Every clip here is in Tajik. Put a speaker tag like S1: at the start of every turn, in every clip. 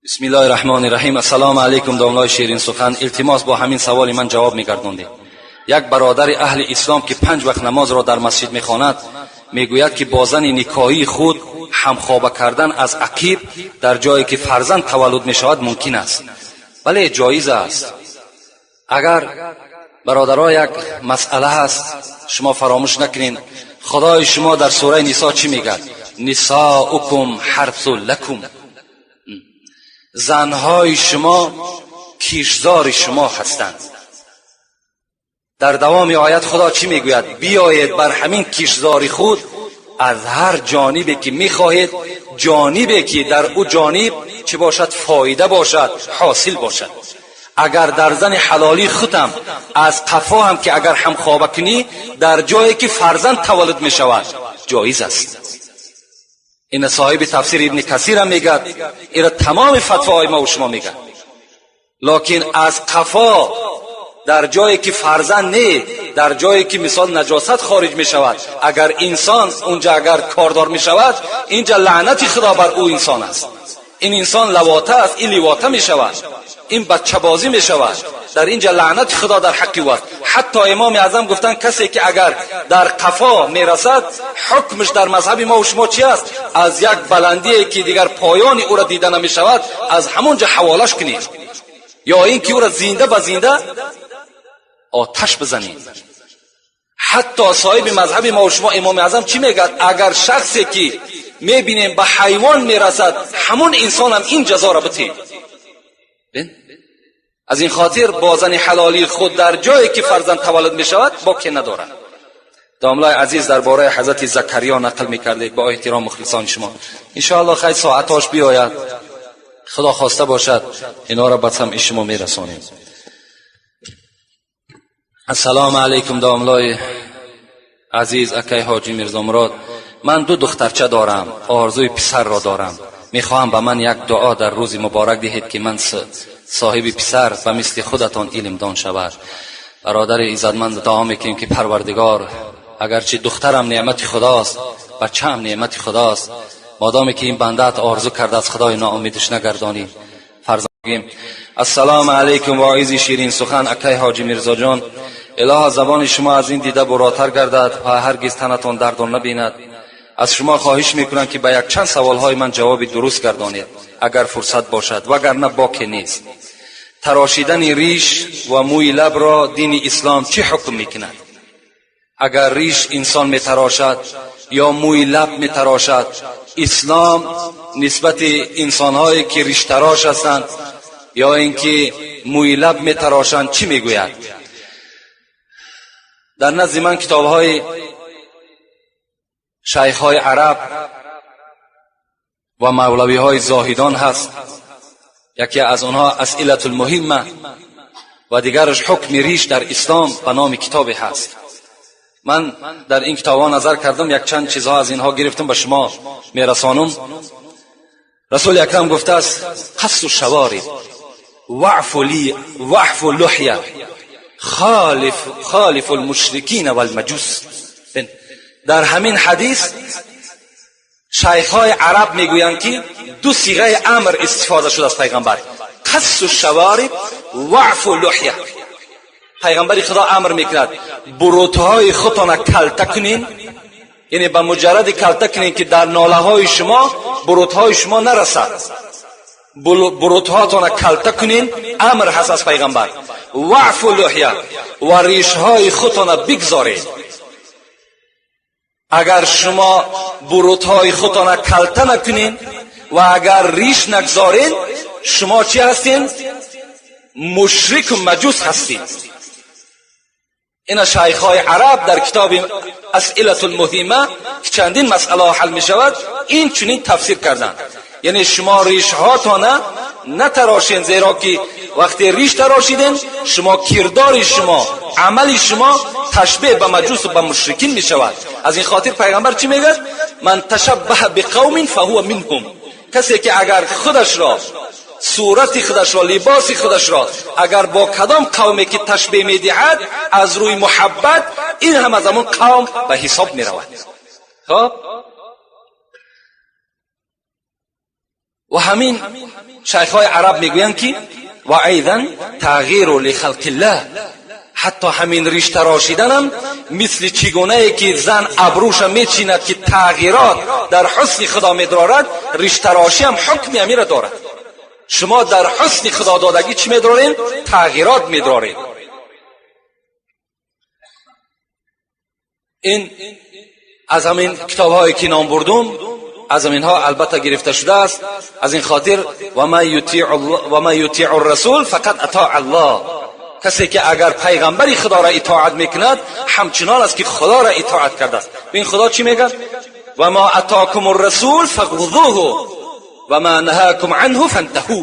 S1: Бисмиллоҳи раҳмони раҳим. Ассалому алайкум, домлои ширин сухан. Илтимос, бо ҳамин саволи ман ҷавоб мегардондед. Як бародари аҳли ислом, ки 5 вақт намозро дар масҷид мехонад, мегӯяд, ки бо зани никоҳии худ ҳамхоба кардан аз ақиб дар ҷое ки фарзанд таваллуд мешавад, мумкин аст? Бале, ҷоиз аст. Агар бародаро, як масъала ҳаст, шумо фаромӯш накунед, худои шумо дар сураи Нисо чӣ мегӯяд? Нисоукум ҳарсу лакум, занҳои шумо кишзори шумо ҳастанд. Дар давоми оят худо чӣ мегӯяд? Биёед бар ҳамин кишзори худ аз ҳар ҷонибе ки мехоҳед, ҷонибе ки дар ӯ ҷониб чӣ бошад? Фоида бошад, ҳосил бошад. Агар дар зани ҳалолии худам аз қафо ҳам ки агар ҳамхоба кунӣ, дар ҷое ки фарзанд таваллуд мешавад, ҷоиз аст. Ина соҳиби тафсири Ибни Касирам мегӯяд, ира тамоми фатвоҳои мо шумо мегӯяд. Локин аз қафо дар ҷое ки фарзанд не, дар ҷое ки мисол наҷосат хориҷ мешавад, агар инсон унҷа агар кордор мешавад, инҷа лаънати худо бар ӯ инсон аст. Ин инсон лавота аст, ин ливота мешавад, ин бачабозӣ мешавад. Дар инҷа лаънати худо дар ҳаққи ӯ аст. Ҳатто Имоми Аъзам гуфтанд, касе ки агар дар қафо мерасад, ҳукмаш дар мазҳаби мо шумо чи аст? Аз як баландие ки дигар поёни ӯро дида намешавад, аз ҳамон ҷо ҳаволаш кунед ё ин ки ӯро зинда ба зинда оташ бизанед. Ҳатто соҳиби мазҳаби мо шумо Имоми Аъзам чӣ мегӯяд? Агар шахсе ки мебинем ба ҳайвон мерасад, ҳамон инсонам ин ҷазоро битед. Аз ин хотир бо зани ҳалолии худ дар ҷое ки фарзанд таваллуд мешавад, боке надорад. Домлаи азиз, дар бораи ҳазрати Закариё нақл мекардед, бо эҳтиром мухлисони шумо. Иншоалло, хай, соатош биёяд, худо хоста бошад, инҳоро ба самъи шумо мерасонем. Ассалому алайкум, домлои азиз, акай Ҳоҷи Мирзомурод. Ман ду духтарча дорам, орзуи писарро дорам. Мехоҳам ба ман як дуо дар рӯзи муборак диҳед, ки ман соҳиби писар ба мисли худатон илмдон шавад. Бародари иззатманд, дуо мекунем, ки Парвардигор, агарчи духтарам неъмати худост, бачаам неъмати худост, модоме ки ин бандаат орзу кардааст, худои ноумедиш нагардонӣ. Фарзандгим. Ассалому алайкум, воизи ширин сухан, акай Ҳоҷи Мирзоҷон. Илоҳо, забони шумо аз ин дида буротар гардад ва ҳаргиз танатон дардон набинад. Аз шумо хоҳиш мекунам, ки ба якчанд саволҳои ман ҷавоби дуруст гардонед, агар фурсат бошад, вагарна боке нест. Тарошидани риш ва мӯи лабро дини ислом чӣ ҳукм мекунад? Агар риш инсон метарошад ё мӯи лаб метарошад, ислом нисбати инсонҳое ки риштарош ҳастанд ё ин ки мӯи лаб метарошанд, чӣ мегӯяд? Дар назди ман китобҳои шайхҳои араб ва мавлавиҳои зоҳидон ҳаст. Яке аз онҳо Асилату лмуҳимма ва дигараш Ҳукми риш дар ислом ба номи китобе ҳаст. Ман дар ин китобҳо назар кардам, якчанд чизҳо аз инҳо гирифтам, ба шумо мерасонам. Расули акрам гуфтааст: қассу шавориб ваъфу луҳя, холифу лмушрикина валмаҷус. Дар ҳамин ҳадис шайхҳои араб мегӯянд, ки ду сиғаи амр истифода шуда аз пайғамбар: қассу шавориб, ваъфу луҳя. Пайғамбари худо амр мекунад: бурутҳои худтона калта кунин, яъне ба муҷарради калта кунин, ки дар нолаҳои шумо бурутҳои шумо нарасад, бурутҳоатона калта кунин, амр ҳаст аз пайғамбар. Ваъфу луҳя, ва ришҳои худтона бигзоред. Агар шумо бурутҳои худтона калта накунин ва агар риш нагзорен, шумо чӣ ҳастин? Мушрику маҷус ҳастед. Ина шайхҳои араб дар китоби Асилату лмуҳима, ки чандин масъалаҳо ҳал мешавад, ин чунин тафсир карданд: яъне шумо ришҳоатона натарошен, зеро ки вақте риш тарошиден, шумо кирдори шумо, амали шумо ташбеҳ ба маҷусу ба мушрикин мешавад. Аз ин хотир пайғамбар чӣ мегӯяд? Ман ташаббаҳа биқавмин фаҳува минҳум. Касе ки агар худашро, сурати худашро, либоси худашро агар бо кадом қавме ки ташбеҳ медиҳад аз рӯи муҳаббат, ин ҳам аз ҳамон қавм ба ҳисоб меравад. Хоб. ва ҳамин шайхҳои араб мегӯянд, ки ва айзан тағйиру лихалқиллаҳ, ҳатто ҳамин риш тарошиданам мисли чӣ гунае ки зан абрӯша мечинад, ки тағйирот дар ҳусни худо медорад, риштарошӣ ҳам ҳукми ҳамира дорад. Шумо дар ҳусни худододагӣ чӣ медоред? Тағйирот медоред. Ин аз ҳамин китобҳое ки ном бурдум, аз ҳаминҳо албатта гирифта шудааст. Аз ин хотир ва ман ютиъу расул фақат атоа аллоҳ, касе ки агар пайғамбари худоро итоат мекунад, ҳамчунон аст ки худоро итоат кардааст. Бин худо чӣ мегӯяд? Ва ма атокум расул фахузуҳу ва ма наҳакум анҳу фантаҳу.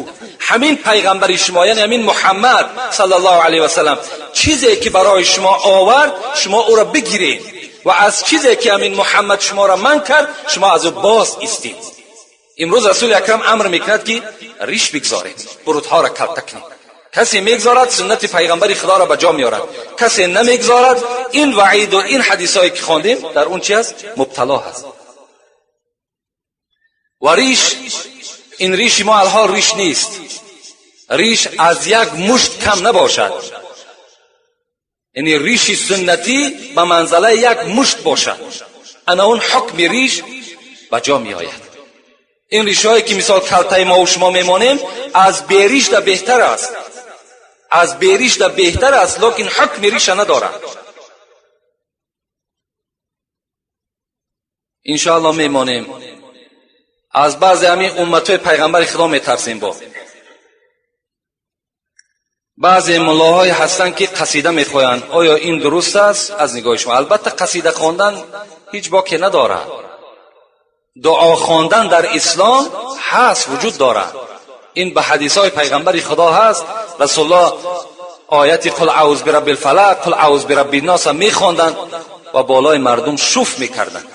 S1: Ҳамин пайғамбари шумо, яъне ҳамин Муҳаммад саллаллоҳу алайҳи васаллам, чизе ки барои шумо овард, шумо ӯро бигиред, ва аз чизе ки ҳамин Муҳаммад шуморо манъ кард, шумо аз ӯ боз истед. Имрӯз Расули Акрам амр мекунад, ки риш бигзоред, бурудҳоро калта кунед. Касе мегзорад, суннати пайғамбари худоро ба ҷо меорад, касе намегзорад, ин ваиду ин ҳадисҳое ки хондем, дар он чи аст? Мубтало ҳаст. Ва риш, ин риши мо алҳол риш нест, риш аз як мушт кам набошад, яъне риши суннатӣ ба манзалаи як мушт бошад, ана он ҳукми риш ба ҷо меояд. Ин ришҳое ки мисол калтаи мо шумо мемонем, аз беришда беҳтар аст, аз беришда беҳтар аст, лекин ҳукми риша надорад. Иншоалло мемонем. Аз баъзе ҳамин умматҳои пайғамбари худо метарсем. Бо баъзе муллоҳое ҳастанд, ки қасида мехоҳанд. Оё ин дуруст аст аз нигоҳи шумо? Албатта, қасида хондан ҳеҷ боке надорад. Дуо хондан дар ислом ҳаст, вуҷуд дорад. Ин ба ҳадисҳои пайғамбари худо ҳаст. Расулуллоҳ ояти қул аъуз бирабби лфалақ, қул аъуз бирабби ннаса мехонданд ва болои мардум шуф мекарданд.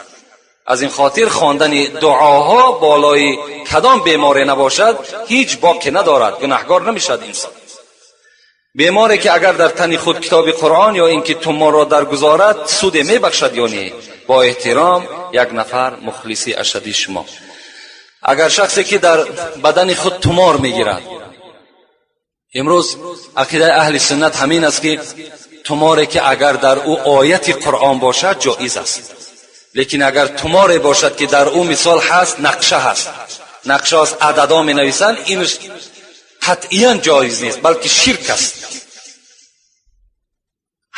S1: Аз ин хотир хондани дуоҳо болои кадом беморе набошад, ҳеҷ боке надорад, гунаҳгор намешавад инсон. Беморе ки агар дар тани худ китоби Қуръон ё ин ки туморро даргузорад, суде мебахшад ё не? Бо эҳтиром, як нафар мухлиси ашадди шумо. Агар шахсе ки дар бадани худ тумор мегирад, имрӯз ақидаи аҳли суннат ҳамин аст, ки туморе ки агар дар ӯ ояти Қуръон бошад, ҷоиз аст. Лекин агар туморе бошад, ки дар ӯ мисол ҳаст, нақша ҳаст, нақша аст, ададо менависанд, ин қатъиян ҷоиз нест, балки ширк аст.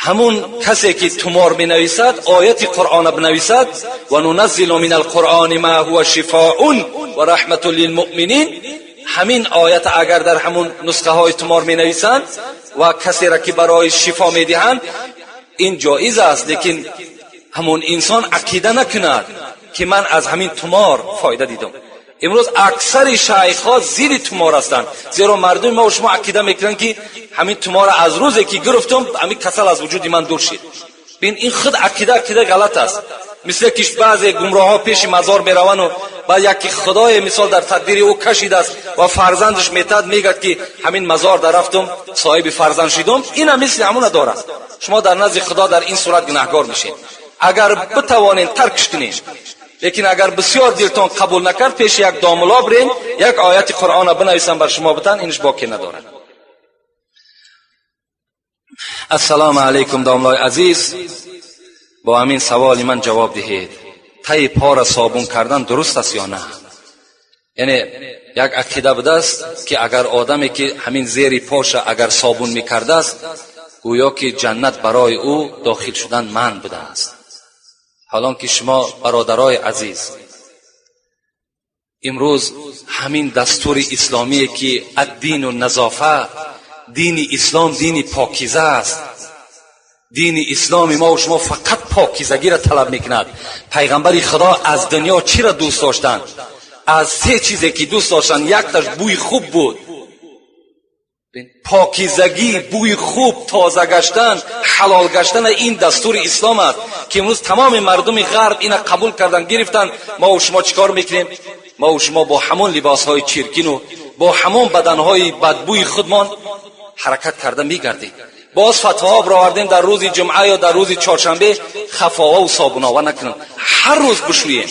S1: Ҳамун касе ки тумор менависад, ояти Қуръона бинависад, ва нуназзилу мин алқуръони ма ҳува шифоун ва раҳматун лилмуъминин, ҳамин оята агар дар ҳамун нусхаҳои тумор менависанд ва касеро ки барои шифо медиҳанд, ин ҷоиз аст. Лекин ҳамун инсон ақида накунад, ки ман аз ҳамин тумор фоида дидам. Имрӯз аксари шайхҳо зидди тумор ҳастанд, зеро мардуми мо шумо ақида мекунанд, ки ҳамин туморро аз рӯзе ки гирифтум, ҳамин касал аз вуҷуди ман дур шид. Бин, ин худ ақида ғалат аст. Мисле ки баъзе гумроҳҳо пеши мазор мераванду баъд яке худое мисол дар тақдири ӯ кашидааст ва фарзандаш метаҳад, мегӯяд, ки ҳамин мазор дар рафтум, соҳиби фарзанд шидум. Инам мисли ҳамуна дорад. Шумо дар назди худо дар ин сурат гунаҳгор мешед. Агар битавонед, таркш кунед, лекин агар бисёр дилтон қабул накард, пеши як домуло бирен, як ояти Қуръона бинависам, бар шумо битан, инш боке надорад. Ассалому алайкум, домлои азиз, бо ҳамин саволи ман ҷавоб диҳед: таи пора собун кардан дуруст аст ё на? Яъне як ақида будааст, ки агар одаме ки ҳамин зери поша агар собун мекардааст, гӯё ки ҷаннат барои ӯ дохил шудан манъ будааст. Ҳолон ки шумо, бародарои азиз, имрӯз ҳамин дастури исломие, ки аддину назофа, дини ислом дини покиза аст. Дини исломи мо шумо фақат покизагиро талаб мекунад. Пайғамбари худо аз дунё чиро дӯст доштанд? Аз се чизе ки дӯст доштанд, якташ бӯи хуб буд. Покизагӣ, бӯи хуб, тоза гаштан, ҳалол гаштан, ин дастури ислом аст, ки имрӯз тамоми мардуми ғарб ина қабул кардан, гирифтанд. Мо шумо чӣ кор мекунем? Мо шумо бо ҳамон либосҳои чиркину бо ҳамон баданҳои бадбӯи худмон ҳаракат карда мегардем. Боз фатвоҳо баровардем, дар рӯзи ҷумъа ё дар рӯзи чоршанбе хафова собунова накунанд. Ҳар рӯз бишӯем,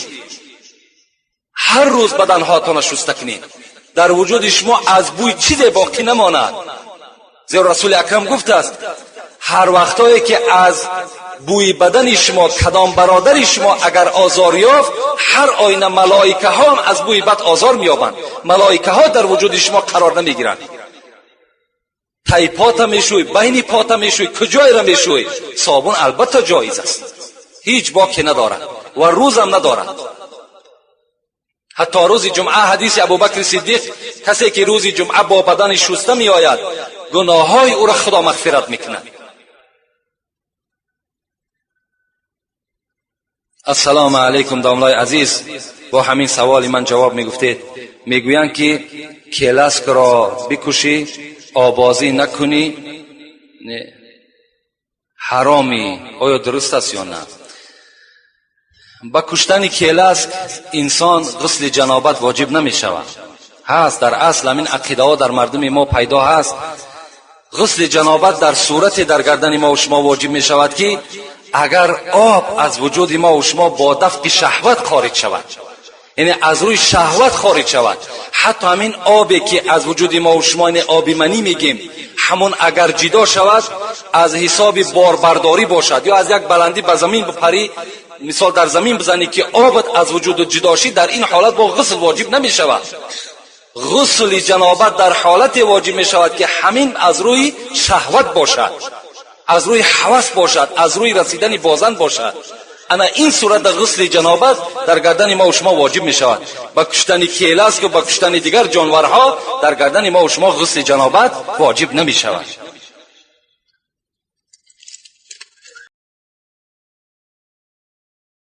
S1: ҳар рӯз баданҳоятонро шуста кунед. Дар вуҷуди шумо аз бӯй чизе боқӣ намонад. Зеро Расули Акрам гуфтааст, ҳар вақтое ки аз бӯи бадани шумо кадом бародари шумо агар озор ёфт, ҳар оина малоикаҳо ҳам аз бӯи бад озор меёбанд. Малоикаҳо дар вуҷуди шумо қарор намегиранд. Тай пота мешӯй, байни пота мешӯй, куҷоеро мешӯй, собун албатта ҷоиз аст, ҳеҷ боке надорад ва рӯзам надорад. Ҳатто рӯзи ҷумъа, ҳадиси Абубакри Сиддиқ, касе ки рӯзи ҷумъа бо бадани шуста меояд, гуноҳҳои ӯро Худо мағфират мекунад. Ассалому алайкум, домлои азиз, бо ҳамин саволи ман ҷавоб мегуфтед. Мегӯянд ки келаскро бикушӣ, обозӣ накунӣ, ҳаромӣ. Оё дуруст аст ё на? Ба куштани келаск инсон ғусли ҷанобат воҷиб намешавад. Ҳаст дар асл ҳамин ақидаҳо дар мардуми мо пайдо ҳаст. Ғусли ҷанобат дар сурате дар гардани мо шумо воҷиб мешавад, ки агар об аз вуҷуди мо шумо бо дафқи шаҳват хориҷ шавад, яъне аз рӯи шаҳват хориҷ шавад. Ҳатто ҳамин обе ки аз вуҷуди мо шумо, яъне оби манӣ мегем, ҳамон агар ҷидо шавад, аз ҳисоби борбардорӣ бошад ё аз як баландӣ ба замин бипарӣ, мисол дар замин бизанӣ, ки обат аз вуҷуду ҷудо шид, дар ин ҳолат бо ғусл воҷиб намешавад. Ғусли ҷанобат дар ҳолате воҷиб мешавад, ки ҳамин аз рӯи шаҳват бошад, аз рӯи ҳавас бошад, аз рӯи расидани бозан бошад. Ана ин сурат ғусли ҷанобат дар гардани мо шумо воҷиб мешавад. Ба куштани келаск ва ба куштани дигар ҷонварҳо дар гардани мо шумо ғусли ҷанобат воҷиб намешавад.